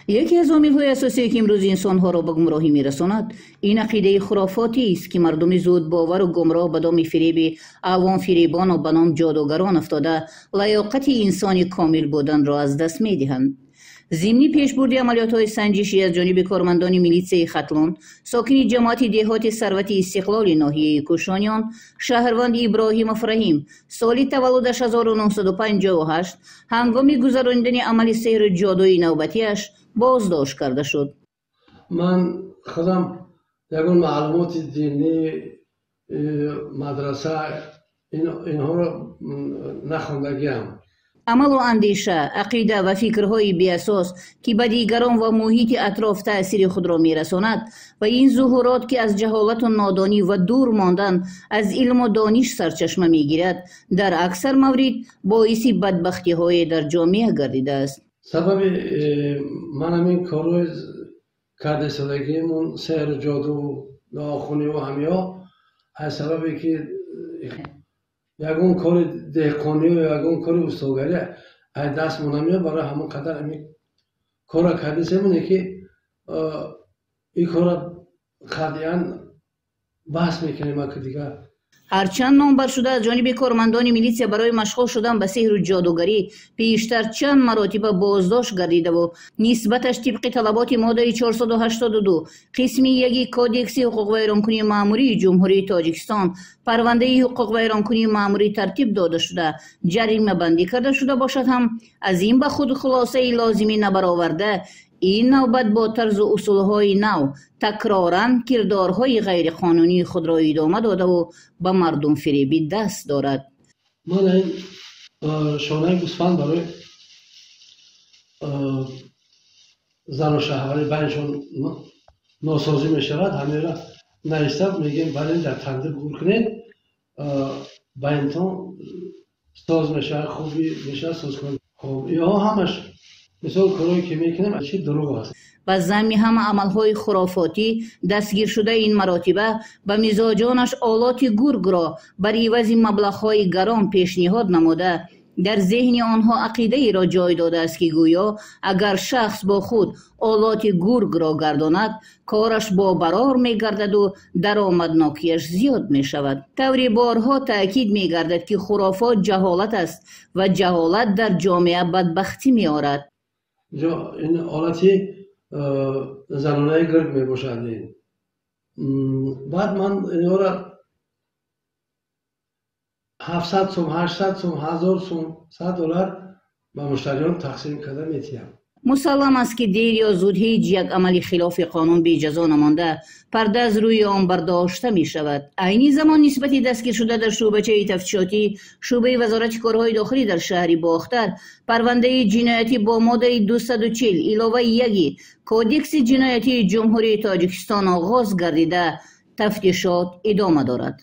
Яке аз омилҳои асосие, ки имрӯз инсонҳоро ба гумроҳӣ мерасонад, ин ақидаи хурофотист, ки мардуми зудбовару гумроҳ ба доми фиреби авомфиребону ба ном ҷодугарон афтода, лаёқати инсони комил буданро аз даст медиҳанд. Зимни пешбурди амалиётҳои санҷишӣ аз ҷониби кормандони милитсияи Хатлон, сокини ҷамоати деҳоти Сарвати Истиқлоли ноҳияи Кӯшониён, шаҳрванд Иброҳимов Раҳим, соли таваллудаш 1958, ҳангоми гузаронидани амали сеҳру ҷодуи навбатиаш боздошт карда шуд. Ман худам ягон маълумоти динӣ, мадраса, инҳоро нахондагиам. Амалу андеша, ақида ва фикрҳои беасос, ки ба дигарон ва муҳити атроф таъсири худро мерасонад, ва ин зуҳурот, ки аз ҷаҳолату нодонӣ ва дур мондан аз илму дониш сарчашма мегирад, дар аксар маврид боиси бадбахтиҳое дар ҷомеа гардидааст. Сабаби ман ҳамин корҳои кардасодагиамон, сеҳру ҷоду, дуохуниву ҳамиҳо, аз сабабе ки ягон кори деҳқонию ягон кори устогарӣ аз дастмон намеояд, барои ҳамон қадар ҳамин корро кардасемоне, ки ин корро қатъиян баҳс мекунем, аки дигар. Ҳарчанд номбаршуда аз ҷониби кормандони милитсия барои машғул шудан ба сеҳру ҷодугарӣ пештар чанд маротиба боздошт гардидаву нисбаташ тибқи талаботи моддаи 482 қисми 1 Кодекси ҳуқуқвайронкунии маъмурии Ҷумҳурии Тоҷикистон парвандаи ҳуқуқвайронкунии маъмурӣ тартиб дода шуда, ҷаримабандӣ карда шуда бошад ҳам, аз ин ба худ хулосаи лозимӣ набароварда, ин навбат бо тарзу усулҳои нав такроран кирдорҳои ғайриқонунии худро идома додаву ба мардумфиребӣ даст дорад. Ман ин шонаи гӯсфанд барои зану шаҳварӣ байншон носозӣ мешавад, ҳамеро нависта мегӯем, барин дар тандир гур кунед, байнтон соз мешавад, хуби мешавад, соз кунед. Хоб, инҳо ҳамаш мисол корое ки мекунем, чи дурӯғ аст. Ба замми ҳама амалҳои хурофотӣ дастгиршудаи ин маротиба ба мизоҷонаш олоти гургро бар ивази маблағҳои гарон пешниҳод намуда, дар зеҳни онҳо ақидаеро ҷой додааст, ки гӯё агар шахс бо худ олоти гургро гардонад, кораш бобарор мегардаду даромаднокиаш зиёд мешавад. Тавре борҳо таъкид мегардад, ки хурофот ҷаҳолат аст ва ҷаҳолат дар ҷомеа бадбахтӣ меорад. Ин ҳолати занонаи гург мебошад. Баъд ман инҳоро 700 сум, 800 сум, 1000 сум, 100 доллар ба муштариён тақсим карда метиҳам. Мусаллам аст, ки дер ё зуд ҳеҷ як амали хилофи қонун беҷазо намонда, парда аз рӯи он бардошта мешавад. Айни замон нисбати дастгиршуда дар шӯъбачаи тафтишотӣ шӯъбаи Вазорати корҳои дохилӣ дар шаҳри Бохтар парвандаи ҷиноятӣ бо моддаи 240 иловаи 1 Кодекси ҷиноятии Ҷумҳурии Тоҷикистон оғоз гардида, тафтишот идома дорад.